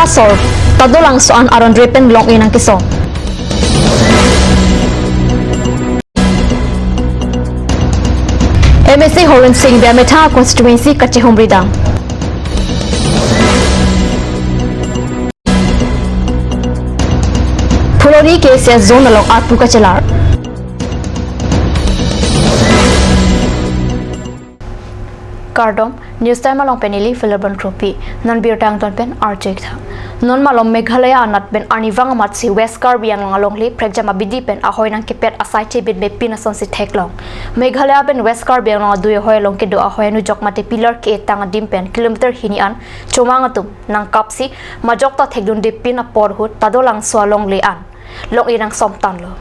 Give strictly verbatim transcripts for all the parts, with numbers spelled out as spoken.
Asor, Tadolangso an aron re pen long-e nangkesong. M A C Horen Sing Bey ametha constituency kachehumri dam. Phuloni K C S zone along arpu kachelar. Kardom, News Time along pen neli Philip Kropi. Non birta angton pen arjek tha. Non malom Meghalaya anat pen arnivang amatsi West Karbi Anglong alongle prekjam abidi pen ahoi nangkepet asai chebit mepin asonsi theklong. Meghalaya pen West Karbi Anglong adui ahoi along kedo ahoi anujok mate pillar ke-etang adim pen kilometer hini an chomang atum nangkapsi majok ta thekdunde pin apor ahut Tadolangso alongle an long-e nangsomtanlo.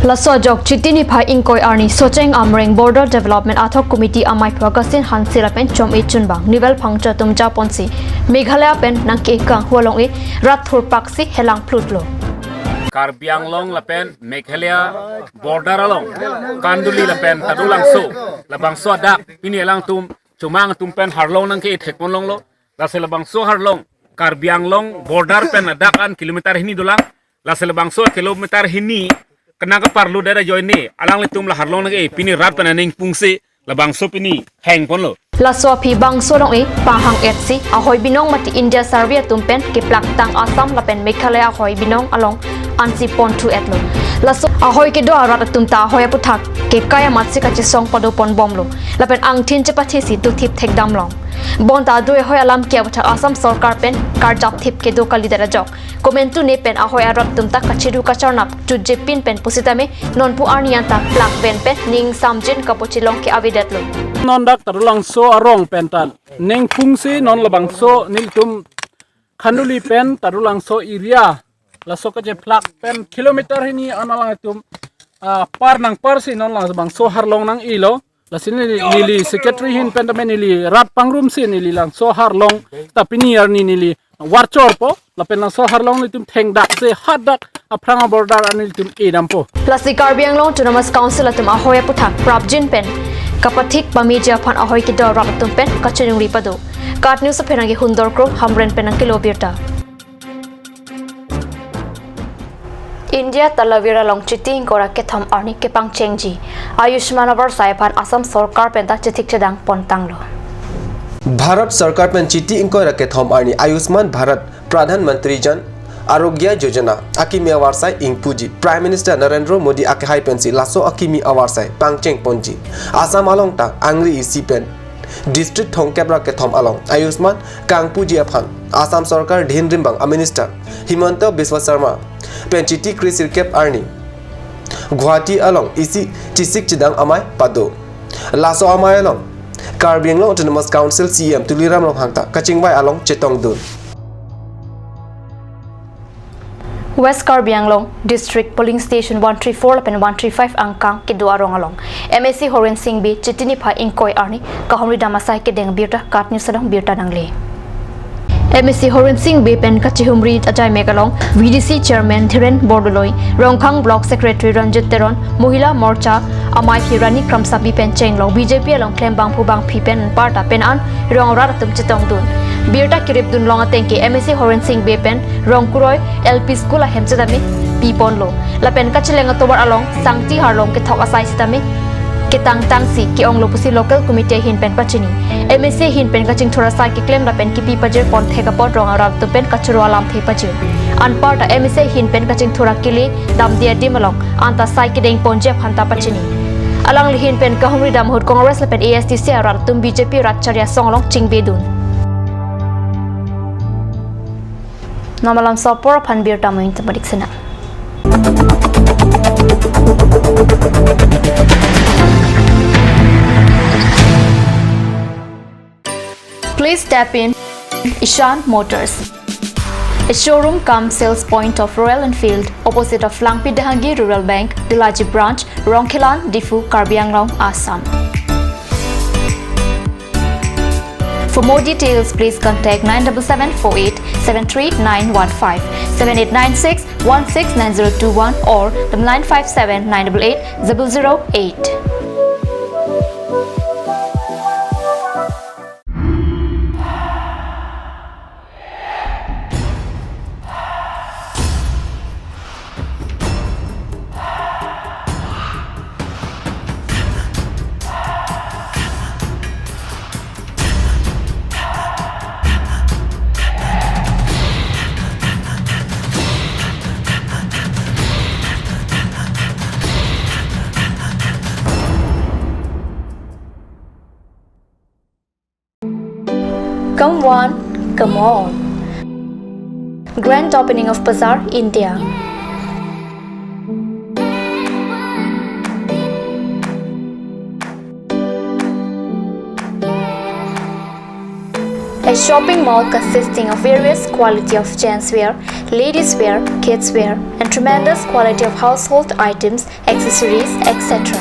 Laso ajok Chiti niphai ingkoi arni Socheng Amreng Border Development Ad Hoc Committee amaiphu Augustine Hanse lapen chom-e chunbang Nivel Phangcho atum japonsi Meghalaya pen nangke-ekang ahut along-e rat thurpaksi helang plutlo. Karbi Anglong lapen Meghalaya border along Kanduli lapen Tadolangso labangso adak pini alangtum chomang atum pen harlong nangke-e thekpon longlo. Lasi labangso harlong Karbi Anglong border pen adak an kilometer hini dolang. Lasi labangso kilometer hini kenang kaparlo dera joine alanglitum la harlong nangke-e pini rat pen aning pungsi labangso pini hengponlo. Laso aphi bangso along-e pahang-etsi ahoi binong mate India Survey atum pen keplaktang Assam lapen Meghalaya ahoi binong along ansi ponthu-etlo. Laso ahoi kedo arat atum ta ahoi aputhak kekai amatsi kachesong padopon bomlo. Lapen angthin chepathesi dothip thekdam long. Bonta adui ahoi alam ke aputhak Assam sorkar pen karjap thip kedo kalidet ajok komantu ne pen ahoi arat atum ta kachiru kacharnap chutje pin pen pusitame nonpu arni anta plak ven pen ning samjin kapochilong ke avedetlo. Non dak Tadolangso arong pen tan neng pungsi non labangso nelitum Kanduli pen Tadolangso area laso kacheplak pen kilometer hini an alangtum, ah, par nangparsi non labangso harlong nang-elo. Lasi neli, neli secretary ahin pen tame neli rat pangrumsi neli labangso harlong ta pini arni neli varchorpo lapen labangso harlong nelitum thengdaksi hadak aphrang aborder an nelitum edampo. Lasi Karbi Anglong Autonomous Council atum ahoi aputhak prapjin pen kapathik pameji aphan ahoi kedo arat atum pen kachiningri pado. KAT News apherangke Hundor Kro Hamren pen nangkelo birta. India talavir along Chiti ingkoi ra kethom arni kepangchengji Ayushman avarsai aphan Assam sorkar penta chethik chedang pontanglo. Bharat Sorkar pen Chiti ingkoi ra kethom arni Ayushman Bharat Pradhan Mantri Jan Arogya Yojana akimi avarsai ingpuji Prime Minister Narendra Modi akehai pensi laso akimi avarsai pangcheng ponji. Assam along ta angri isi pen district thomkep ra kethom along Ayushman kangpuji aphan Assam Sorkar dhinrimbang a Minister Himanta Biswa Sarma pen Chiti kre sirkep arni Guwahati along isi chesik chedang amei pado. Laso amei along Karbi Anglong Autonomous Council C E M Tuliram Ronghang ta kachingvai along chetongdun. West Karbi Anglong District Polling Station one three four lapen one three five angkang kedo arong along M A C Horen Sing Bey Chiti niphai ingkoi arni kahumri dam asai kedeng birta KAT News along birta nangle. M A C Horen Sing Bey pen kachihumri ajaimek along V D C Chairman Dhiren Bordoloi, Rongkhang Block Secretary Ranjit Teron, Mohila Morcha amei Hirani Kramsapi pen chenglok B J P along klembangphu bangphi pen parta pen an rong arat atum chetongdun. Birta kiripdun long ateng ke M A C Horen Sing Bey pen Rongkuroi L P School ahem chetame piponlo. Lapen kacheleng atovar along sangti harlong kethok asai sitame ketangtangsi ke-onglo pusi local committee ahin pen pachini. M A C ahin pen kachingthur asai keklem lapen kipi pajir ponthek apot rong arat atum pen kachoro alamthe pajir. Anparta M A C ahin pen kachingthur akele damde adim along anta sai kedeng ponji aphanta pachini. Alangli ahin pen kahumri dam ahut Congress lapen A S D C arat atum B J P rat chari asong along chingvedun. Non malomso apor aphan birta mo ingtum padik sena. Please step in Ishan Motors, a showroom cum sales point of Royal Enfield, opposite of Langpi Dehangi Rural Bank, Dulaji Branch, Rongkhelan, Diphu, Karbi Anglong, Assam. For more details, please contact nine double seven four eight seven three nine one five, seven eight nine six one six nine zero two one or the nine five seven nine double eight double zero eight. Come one, come all. Grand opening of Bazaar, India. A shopping mall consisting of various quality of gents wear, ladies wear, kids wear, and tremendous quality of household items, accessories, et cetera.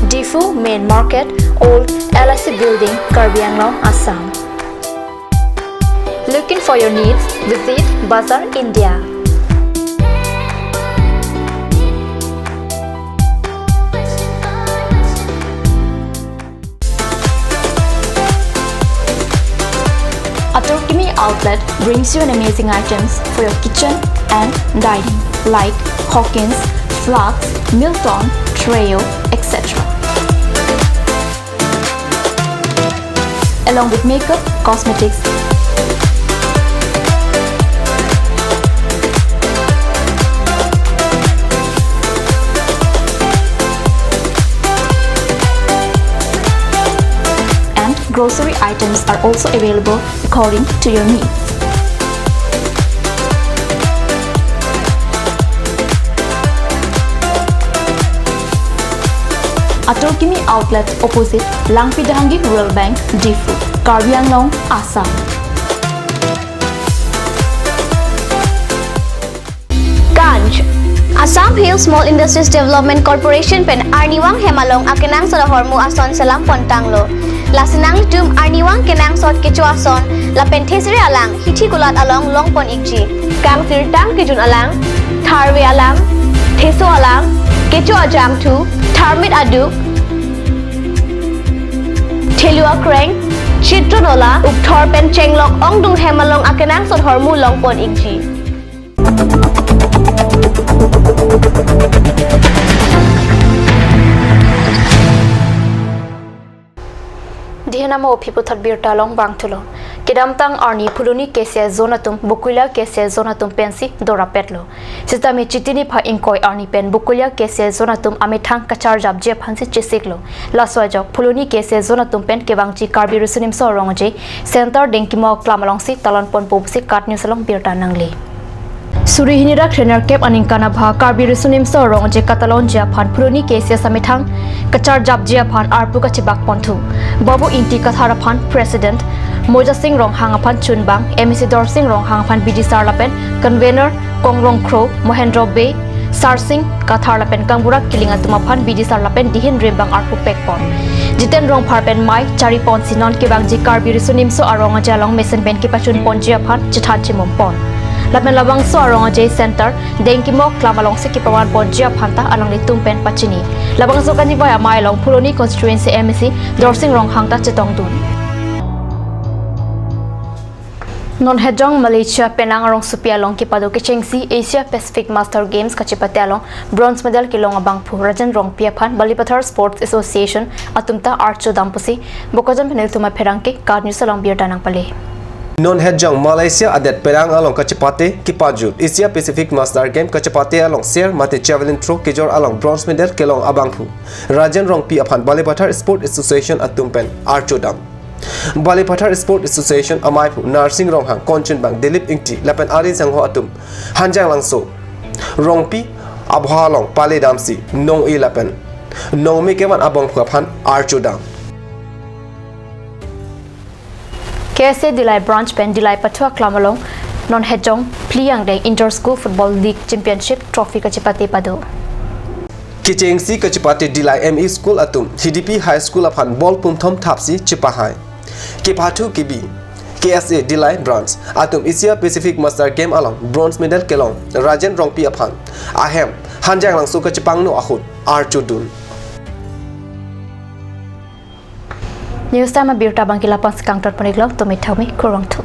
Diphu Main Market, Old L I C Building, Karbi Anglong, Assam. Looking for your needs? Visit Bazaar India. Ator Kimi Outlet brings you an amazing items for your kitchen and dining, like Hawkins, flasks, Milton, Treo, et cetera. Along with makeup, cosmetics, and grocery items are also available according to your needs. Ator Kimi Outlet, opposite Langpi Dehangi Rural Bank, Diphu, Karbi Anglong, Assam. Ganj. Assam Hill Small Industries Development Corporation pen arnivang hem along akenangsot ahormu ason selam pontanglo. Lasi nanglitum arnivang kenangsot kecho ason lapen thesere alang hithi kulat along longpon ikji. Kangsirtang kejun alang, tharve alang, theso alang, kecho ajangthu, tharmit aduk, thelu akreng, chitro nola, ukthor pen chenglok ongdung hem along akenangsot ahormu longpon ikji. Dihenamo aphi puthot birta along bangthulo. Kedamtang arni Phuloni K C S zone atum, Bokolia K C S zone atum pensi dorapetlo. Sitame Chiti niphai ingkoi arni pen Bokolia K C S zone atum amethang kacharjapji aphansi chesiklo. Laso ajok Phuloni K C S zone atum pen kevangji Karbi Riso Nimso Rong Aje Center Dengkimo Aklam alongsi talon ponpo pusi KAT News along birta nangli. Suri hini ra krenerkep aningkan abha Karbi Riso Nimso Rong Aje katalonji aphan Phuloni K C S amethang kacharjapji aphan arpu kachebak ponthu. Babu Ingti Kathar aphan President, Moja Sing Ronghang aphan chunbang, M A C Dorsing Ronghang aphan bidisar lapen Convener Kongrong Kro, Mohendro Bey, Sarsing Kathar lapen Kangburak Killing atum aphan bidisar lapen dihin rimbang arpu pekpon. Jiten Rongphar pen mei chariponsi non kevangji Karbi Riso Nimso Arong Aje along mesen pen kepachunponji aphan chethan chimumpon. Lapen labangso Arong Aje Center Dengkimo Aklam alongsi kepavanponji aphan ta alanglitum pen pachini. Labangso kanivai amei along Phuloni Constituency M A C Dorsing Ronghang ta chetongdun. Non Hejong, Malaysia penang arongsopi along kepado kechengsi Asia Pacific Master Games kachepate along bronze medal kelong abangphu Rajen Rongpi aphan Balipathar Sports Association atum ta archodam pusi Bokajan pen ilitum apherangke KAT News along birta nangpale. Non Hejong Malaysia adet Penang along kachepate kepajut Asia Pacific Master Game kachepate along ser mate javelin throw kejor along bronze medal kelong abangphu Rajen Rongpi aphan Balipathar Sport Association atum pen archo dam. Balipathar Sport Association amaiphu Narsing Ronghang, konchunbang Dilip Ingti lapen ari sangho atum Hanjanglangso Rongpi abha along pale damsi nong-e lapen nongme kevan abangphu aphan archo dam. K S A Dillai Branch pen Dillai Pathu Aklam along non Hejong Phli Angdeng Inter School Football League Championship Trophy kachepate pado. Kechengsi kachepate Dillai M E School atum Hidipi High School aphan ball pumthom thapsi chepahai. Kepathu kebi K S A Dillai Branch atum Asia Pacific Master Game along bronze medal kelong Rajen Rongpi aphan ahem Hanjanglangso kachepangno ahut archo dun. News Time abirta abangke la-an si kangton pon-iklo, tumit thami kurvangthu.